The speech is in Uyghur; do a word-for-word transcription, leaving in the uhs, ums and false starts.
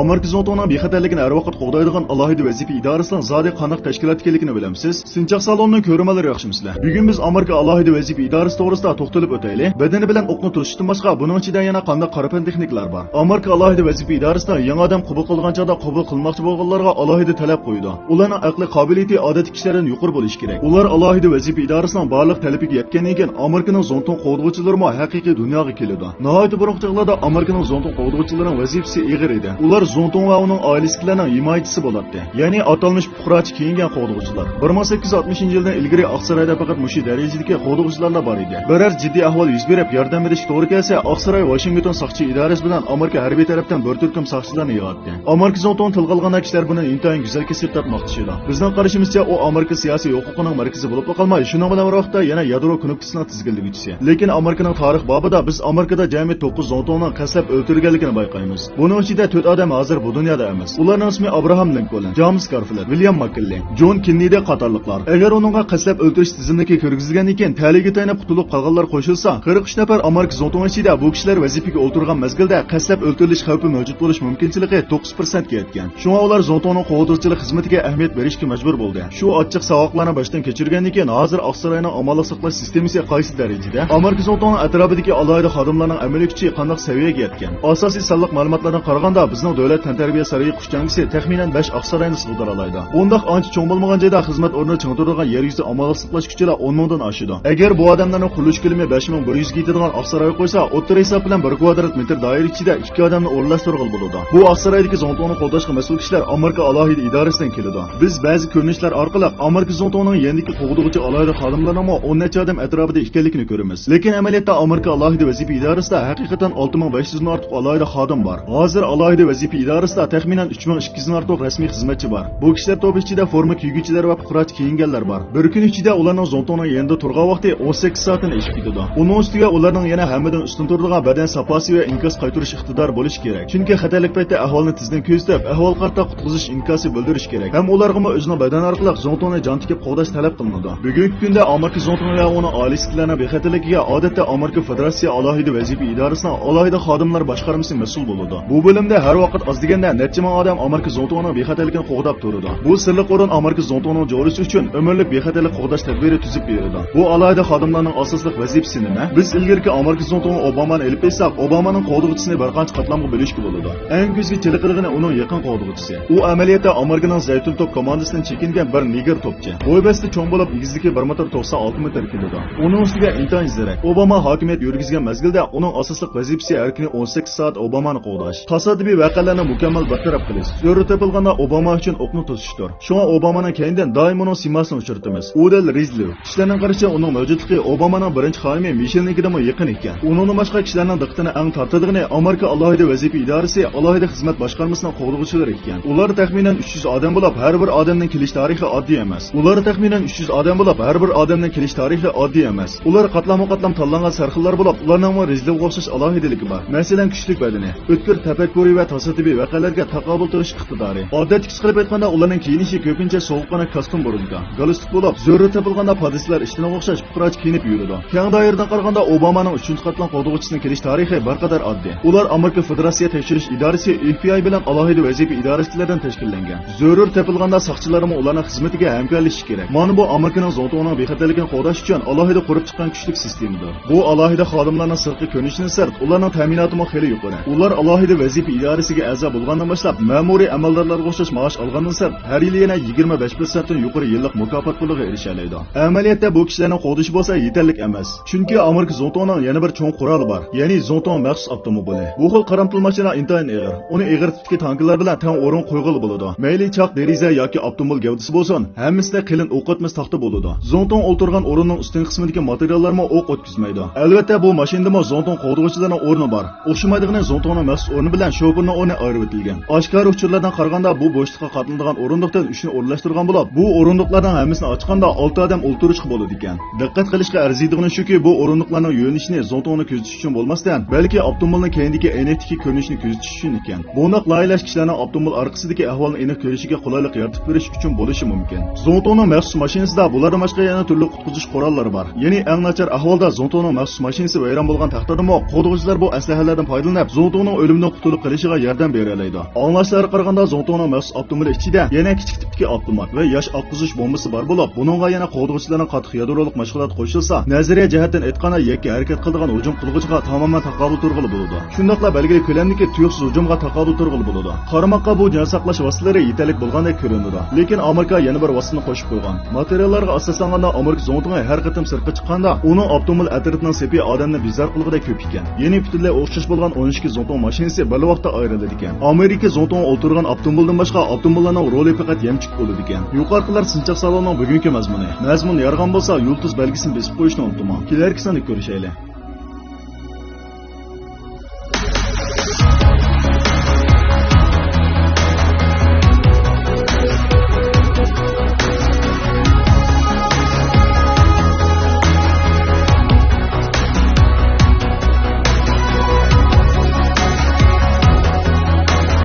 ئامېرىكا زۇڭتۇڭنىڭ بىخەتەرلىكىنى ھەر ۋاقىت قوغدايدىغان ئالاھىدە ۋەزىپە ئىدارىسىنىڭ زادى قانداق تەشكىلات ئىكەنلىكىنى بىلەمسىز؟ سىنچاق سالونىنىڭ كۆرۈرمەنلىرى ياخشىمۇسىلەر؟ بۈگۈن بىز ئامېرىكا ئالاھىدە ۋەزىپە ئىدارىسى توغرىسىدا توختىلىپ ئۆتەيلى. بەدىنى بىلەن ئوقنى توسۇشتىن باشقا، بۇنىڭ ئىچىدە يەنە قانداق قارا پەن تېخنىكىلار بار؟ ئامېرىكا ئالاھىدە ۋەزىپە ئىدارىسىدا يېڭى ئادەم قوبۇل قىلغان چاغدا قوبۇل قىلماقچى بولغانلارغا ئالاھىدە تەلەپ قويىدۇ. ئۇلارنىڭ ئەقلىي قابىلىيىتى ئادەتتىكىلەردىن يۇقىرى بولۇشى كېرەك. ئۇلار ئالاھىدە ۋەزىپە ئىدارىسىنىڭ بارلىق تەلىپىگە يەتكەندىن كېيىن، ئامېرىكىنىڭ زۇڭتۇڭ قوغدىغۇچىلىرىمۇ ھەقىقىي دۇنياغا كېلىدۇ. ناھايىتى بۇرۇنقى چاغلاردا ئامېرىكىنىڭ زۇڭتۇڭ قوغدىغۇچىلىرىنىڭ ۋەزىپىسى ئېغىر ئىدى. ئۇلار زۇڭتۇڭ ۋە ئۇنىڭ ئائىلىسىدىكىلەرنىڭ ھىمايىچىسى بولاتتى. يەنى ئاتالمىش پۇقراچە كىيىنگەن قوغدىغۇچىلار. بىر مىڭ سەككىز يۈز ئاتمىشىنچى يىلدىن ئىلگىرى ئاقسارايدا پەقەت مۇشۇ دەرىجىدىكى قوغدىغۇچىلارلا بار ئىدى. بىرەر جىددىي ئەھۋال يۈز بېرىپ، ياردەم بېرىشكە توغرا كەلسە، ئاقساراي ۋاشىنگتون ساقچى ئىدارىسى بىلەن ئامېرىكا ھەربىي تەرەپتىن بىر تۈركۈم ساقچىلارنى يىغاتتى. ئامېرىكا زۇڭتۇڭى تىلغا ئالغاندا كىشىلەر بۇنى ئىنتايىن گۈزەل كەسىپ دەپ ماختىشىدۇ. بىزنىڭ قارىشىمىزچە، ئۇ ئامېرىكا سىياسىي ھوقۇقىنىڭ مەركىزى بولۇپلا قالماي، شۇنىڭ بىلەن بىر ۋاقىتتا يەنە يادرو كۇنۇپكىسىنىڭ تىزگىنلىگۈچىسى. لېكىن ئامېرىكىنىڭ تارىخ بابىدا بىز ئامېرىكىدا جەمئىي توققۇز زۇڭتۇڭنىڭ قەستلەپ ئۆلتۈرگەنلىكىنى بايقايمىز. بۇنىڭ ئىچىدە تۆت ئادەم ھازىر بۇ دۇنيادا ئەمەس. ئۇلارنىڭ ئىسمى ئابراھام لىنكولن، جېمس گارفىلد، ۋىليام ماككىنلى، جون كېننېدى قاتارلىقلار. ئەگەر ئۇنىڭغا قەستلەپ ئۆلتۈرۈش تىزىملىكى كىرگۈزۈلگەندىن كېيىن تەلىيىگە تايىنىپ قۇتۇلۇپ قالغانلار قوشۇلسا، قىرىق ئۈچ نەپەر ئامېرىكا زۇڭتۇڭى ئىچىدە بۇ كىشىلەر ۋەزىپىگە ئولتۇرغان مەزگىلدە قەستلەپ ئۆلتۈرۈلۈش خەۋپى مەۋجۇت بولۇش مۇمكىنچىلىكى توققۇز پىرسەنتكە يەتكەن. شۇڭا ئۇلار زۇڭتۇڭنىڭ قوغدىغۇچىلىق خىزمىتىگە ئەھمىيەت بېرىشكە مەجبۇر بولدى. شۇ ئاچچىق ساۋاقلارنى باشتىن كەچۈرگەندىن كېيىن، ھازىر ئاقساراينىڭ ئامانلىق ساقلاش سىستېمىسى قايسى دەرىجىدە؟ ئامېرىكا زۇڭتۇڭىنىڭ ئەتراپىدىكى ئالاھىدە خادىملارنىڭ ئەمەلىي كۈچى قانداق سەۋىيەگە يەتكەن؟ ئاساسىي سانلىق مەلۇماتلاردىن قارىغاندا، بىزنىڭ دۆلەت تەنتەربىيە سارىيى قۇشجاڭگىسى تەخمىنەن بەش ئاقساراينى سىغدۇرالايدۇ. بۇنداق ئانچە چوڭ بولمىغان جايدا خىزمەت ئورنىدا چىڭ تۇرىدىغان يەر يۈزى ئامانلىق ساقلاش كۈچىلا ئون مىڭدىن ئاشىدۇ. ئەگەر بۇ ئادەملەرنىڭ قۇرۇلۇش كۆلىمى بەش مىڭ بىر يۈزگە يېتىدىغان ئاقسارايغا قويسا، ئوتتۇرا ھېساب بىلەن بىر كۋادرات مېتىر دائىرە ئىچىدە ئىككى ئادەمنى ئورۇنلاشتۇرغىلى بولىدۇ. بۇ ئاقسارايدىكى زۇڭتۇڭنى قوغداشقا مەسئۇل كىشىلەر ئامېرىكا ئالاھىدە ئىدارىسىدىن كېلىدۇ. بىز بەزى كۆرۈنۈشلەر ئارقىلىق ئامېرىكا زۇڭتۇڭىنىڭ يېنىدىكى قوغدىغۇچى ئالاھىدە خادىملىرىنىڭمۇ ئون نەچچە ئادەم ئەتراپىدا ئىكەنلىكىنى كۆرىمىز. لېكىن ئەمەلىيەتتە ئامېرىكا ئالاھىدە ۋەزىپە ئىدارىسىدە ھەقىقەتەن ئالتە مىڭ بەش يۈزدىن ئارتۇق ئالاھىدە خادىم بار. ھازىر ئالاھىدە ۋەزىپە ئىدارىسىدا تەخمىنەن ئۈچ مىڭ ئىككى يۈزدىن ئارتۇق رەسمىي خىزمەتچى بار. بۇ كىشىلەر توپى ئىچىدە فورما كىيگۈچىلەر ۋە پۇقراچە كىيىنگەنلەر بار. بىر كۈن ئىچىدە ئۇلارنىڭ زۇڭتۇڭنىڭ يېنىدا تۇرغان ۋاقتى ئون سەككىز سائەتتىن ئېشىپ كېتىدۇ. ئۇنىڭ ئۈستىگە ئۇلارنىڭ يەنە ھەممىدىن ئۈستۈن تۇرىدىغان بەدەن ساپاسى ۋە ئىنكاس قايتۇرۇش ئىقتىدارى بولۇشى كېرەك. چۈنكى خەتەرلىك پەيتتە ئەھۋالنى تېزدىن كۆزىتىپ، ئەھۋالغا قارىتا قۇتقۇزۇش ئىنكاسى بىلدۈرۈشى كېرەك. ھەم ئۇلارغىمۇ ئۆزىنىڭ بەدەن ئارقىلىق زۇڭتۇڭنى جان تىكىپ قوغداش تەلەپ قىلىنىدۇ. بۈگۈنكى كۈندە ئامېرىكا زۇڭتۇڭى ۋە ئۇنىڭ ئائىلىسىدىكىلەرنىڭ بىخەتەرلىكىگە ئادەتتە ئامېرىكا فېدېراتسىيە ئالاھىدە ۋەزىپە ئىدارىسىنىڭ ئالاھىدە خادىملار باشقارمىسى مەسئۇل بولىدۇ. بۇ بۆلۈمدە ھەر ۋاقىت ئاز دېگەندە نەچچە مىڭ ئادەم ئامېرىكا زۇڭتۇڭىنىڭ بىخەتەرلىكىنى قوغداپ تۇرىدۇ. بۇ سىرلىق ئورۇن ئامېرىكا زۇڭتۇڭىنىڭ جورىسى ئۈچۈن ئۆمۈرلۈك بىخەتەرلىك قوغداش تەدبىرى تۈزۈپ بېرىدۇ. بۇ ئالاھىدە خادىملارنىڭ ئاساسلىق ۋەزىپىسى نېمە؟ بىز ئىلگىرىكى ئامېرىكا زۇڭتۇڭى ئوبامانى ئېلىپ ئېيتساق، ئوبامانىڭ قوغدىغۇچىسىنى بىر قانچە قاتلامغا بۆلۈشكە بولىدۇ. ئەڭ كۆزگە چېلىقىدىغىنى ئۇنىڭ يېقىن قوغدىغۇچىسى. ئۇ ئەمەلىيەتتە ئامېرىكىنىڭ زەيتۇن توپ كوماندىسىدىن چېكىنگەن بىر نېگىر توپچى. بوي بەستى چوڭ بولۇپ، ئېگىزلىكى بىر مېتىر توقسان ئالتە مېتىر كېلىدۇ. ئۇنىڭ ئۈستىگە ئىنتايىن زېرەك. ئوباما ھاكىمىيەت يۈرگۈزگەن مەزگىلدە ئۇنىڭ ئاساسلىق ۋەزىپىسى ھەر كۈنى ئون سەككىز سائەت ئوبامانى قوغداش. تاسادىپىي ۋەقەلەرنى مۇكەممەل بىر تەرەپ قىلىش، زۆرۈر تېپىلغاندا ئوباما ئۈچۈن ئوقنى توسۇشتۇر. شۇڭا ئوبامانىڭ كەينىدىن دائىم ئۇنىڭ سىيماسىنى ئۇچرىتىمىز. ئۇ دەل رېزلىۋ. كىشىلەرنىڭ قارىشىچە، ئۇنىڭ مەۋجۇتلۇقى ئوبامانىڭ بىرىنچى خانىمى مىشېلنىڭكىدىنمۇ يېقىن ئىكەن. ئۇنىڭدىن باشقا كىشىلەرنىڭ دىققىتىنى ئەڭ تارتىدىغىنى ئامېرىكا ئالاھىدە ۋەزىپە ئىدارىسى ئالاھىدە خىزمەت باشقارمىسىنىڭ قوغدىغۇچىلىرى ئىكەن. ئۇلار تەخمىنەن ئۈچ يۈز ئادەم بولۇپ، ھەر بىر ئادەمنىڭ كېلىش تارىخى ئاددىي ئەمەس. ئۇلار تەخمىنەن ئۈچ يۈز ئادەم بولۇپ، ھەر بىر ئادەمنىڭ كېلىش تارىخى ئاددىي ئەمەس. ئۇلار قاتلاممۇ قاتلام تاللانغان سەرخىللار بولۇپ، ئۇلارنىڭمۇ رېزلىۋغا ئوخشاش ئالاھىدىلىكى بار. مەسىلەن، كۈچلۈك بەدىنى، ئۆتكۈر تەپەككۇرى ۋە تاسادىپىي ۋەقەلەرگە تاقابىل تۇرۇش ئىقتىدارى. ئادەتتىكىچە قىلىپ ئېيتقاندا، ئۇلارنىڭ كىيىنىشى كۆپىنچە سوغۇققىنا كاستيۇم بۇرۇلكا، گالستۇك بولۇپ، زۆرۈر تېپىلغاندا پادىچىلار ئىشتىنىغا ئوخشاش پۇقراچە كىيىنىپ يۈرىدۇ. كەڭ دائىرىدىن قارىغاندا، ئوبامانىڭ ئۈچىنچى قاتلام قوغدىغۇچىسىنىڭ كېلىش تارىخى بىر قەدەر ئاددىي. ئۇلار ئامېرىكا فېدېراتسىيە تەكشۈرۈش ئىدارىسى، ئېف بى ئاي، بىلەن ئالاھىدە ۋەزىپە ئىدارىسىدىكىلەردىن تەشكىللەنگەن. زۆرۈر تېپىلغاندا ساقچىلارمۇ ئۇلارنىڭ خىزمىتىگە ھەمكارلىشىشى كېرەك. مانا بۇ ئامېرىكىنىڭ زۇڭتۇڭىنىڭ بىخەتەرلىكىنى قوغداش ئۈچۈن ئالاھىدە قۇرۇپ چىققان كۈچلۈك سىستېمىدۇر. بۇ ئالاھىدە خادىملارنىڭ سىرتقى كۆرۈنۈشىدىن سىرت، ئۇلارنىڭ تەمىناتىمۇ خېلى يۇقىرى. ئۇلار ئالاھىدە ۋەزىپە ئىدارىسىگە ئەزا بولغاندىن باشلاپ، مەمۇرىي ئەمەلدارلارغا ئوخشاش مائاش ئالغاندىن سىرت، ھەر يىلى يەنە يىگىرمە بەش پىرسەنتتىن يۇقىرى يىللىق مۇكاپات پۇلىغا ئېرىشەلەيدۇ. ئەمەلىيەتتە بۇ كىشىلەرنىڭ قوغدىشى بولسا يېتەرلىك ئەمەس. چۈنكى ئامېرىكا زۇڭتۇڭىنىڭ يەنە بىر چوڭ قورالى بار، يەنى زۇڭتۇڭ مەخسۇس ئاپتوموبىلى. بۇ خىل قارامتۇل ماشىنا ئىنتايىن ئېغىر. ئۇنى ئېغىر تىپتىكى تانكىلار بىلەن تەڭ ئورۇنغا قويغىلى بولىدۇ. مەيلى چاق دېرىزە ياكى ئاپتوموبىل گەۋدىسى بولسۇن، ھەممىسىدە قېلىن ئوق ئۆتمەس تاختا بولىدۇ. زۇڭتۇڭ ئولتۇرغان ئورۇننىڭ ئۈستۈنكى قىسمىدىكى ماتېرىياللارمۇ ئوق ئۆتكۈزمەيدۇ. ئەلۋەتتە، بۇ ماشىنىدىمۇ زۇڭتۇڭ قوغدىغۇچىلىرىنىڭ ئورنى بار. ئوخشىمايدىغىنى زۇڭتۇڭنىڭ مەخسۇس ئورنى بىلەن شوپۇرنىڭ ئورنى ئايرىۋېتىلگەن. ئاشكارا ئۇچۇرلاردىن قارىغاندا، بۇ بوشلۇققا قاتلىنىدىغان ئورۇندۇقتىن ئۈچنى ئورۇنلاشتۇرغان بولۇپ، بۇ ئورۇندۇقلارنىڭ ھەممىسىنى ئاچقاندا ئالتە ئادەم ئولتۇرۇشقا بولىدىكەن. دىققەت قىلىشقا ئەرزىيدىغىنى شۇكى، بۇ ئورۇندۇقلارنىڭ يۆنىلىشىنى زۇڭتۇڭنى كۆزىتىش ئۈچۈن بولماستىن، بەلكى ئاپتوموبىلنىڭ كەينىدىكى ئەينەكتىكى كۆرۈنۈشنى كۆزىتىش ئۈچۈن ئىكەن. بۇنداق لايىھەلەش كىشىلەرنىڭ ئاپتوموبىل ئارقىسىدىكى ئەھۋالنى ئېنىق كۆرۈشىگە قولايلىق يارىتىپ بېرىش ئۈچۈن بولۇشى مۇمكىن. زۇڭتۇڭنىڭ مەخسۇس ماشىنىسىدا بۇلاردىن باشقا يەنە تۈرلۈك قۇتقۇزۇش قوراللىرى بار. يەنى ئەڭ ناچار ئەھۋالدا زۇڭتۇڭنىڭ مەخسۇس ماشىنىسى ۋەيران بولغان تەقدىردىمۇ، قوغدىغۇچىلار بۇ ئەسلىھەلەردىن پايدىلىنىپ، زۇڭتۇڭنىڭ ئۆلۈمدىن قۇتۇلۇپ قېلىشىغا ياردەم بېرەلەيدۇ. ئاڭلاشلارغا قارىغاندا، زۇڭتۇڭنىڭ مەخسۇس ئاپتوموبىلى ئىچىدە يەنە كىچىك تىپتىكى ئاپتومات ۋە ياش ئاتقۇزۇش بومبىسى بار بولۇپ، بۇنىڭغا يەنە قوغدىغۇچىلارنىڭ قاتتىق يادرولۇق مەشغۇلاتى قوشۇلسا، نەزەرىيە جەھەتتىن ئېيتقاندا، يەككە ھەرىكەت قىلىدىغان ھۇجۇم قىلغۇچىغا تامامەن تاقابىل تۇرغىلى بولىدۇ. شۇنداقلا بەلگىلىك كۆلەمدىكى تۇيۇقسىز ھۇجۇمغا تاقابىل تۇرغىلى بولىدۇ. قارىماققا بۇ جان ساقلاش ۋاسىتىلىرى يېتەرلىك بولغاندەك كۆرۈنىدۇ. لېكىن ئامېرىكا يەنە بىر ۋاسىتىنى قوشۇپ قويغان. ماتېرىياللارغا ئاساسلانغاندا، ئامېرىكا زۇڭتۇڭى ھەر قېتىم سىرتقا چىققاندا، ئۇنىڭ ئاپتوموبىل ئەترىتىنىڭ سېپى ئادەمنى بىزار قىلغۇدەك كۆپ ئىكەن. يەنى پۈتۈنلەي ئوخشاش بولغان ئون ئىككى زۇڭتۇڭ ماشىنىسى بىرلا ۋاقىتتا ئايرىلىدىكەن. ئامېرىكا زۇڭتۇڭى ئولتۇرغان ئاپتوموبىلدىن باشقا ئاپتوموبىللارنىڭ رولى پەقەت يەمچۈك بولىدىكەن. يۇقىرىقىلار سىنچاق سالوننىڭ بۈگۈنكى مەزمۇنى. مەزمۇن يارىغان بولسا، يۇلتۇز بەلگىسىنى بېسىپ قويۇشنى ئۇنتۇماڭ. كېلەركى ساندا كۆرۈشەيلى.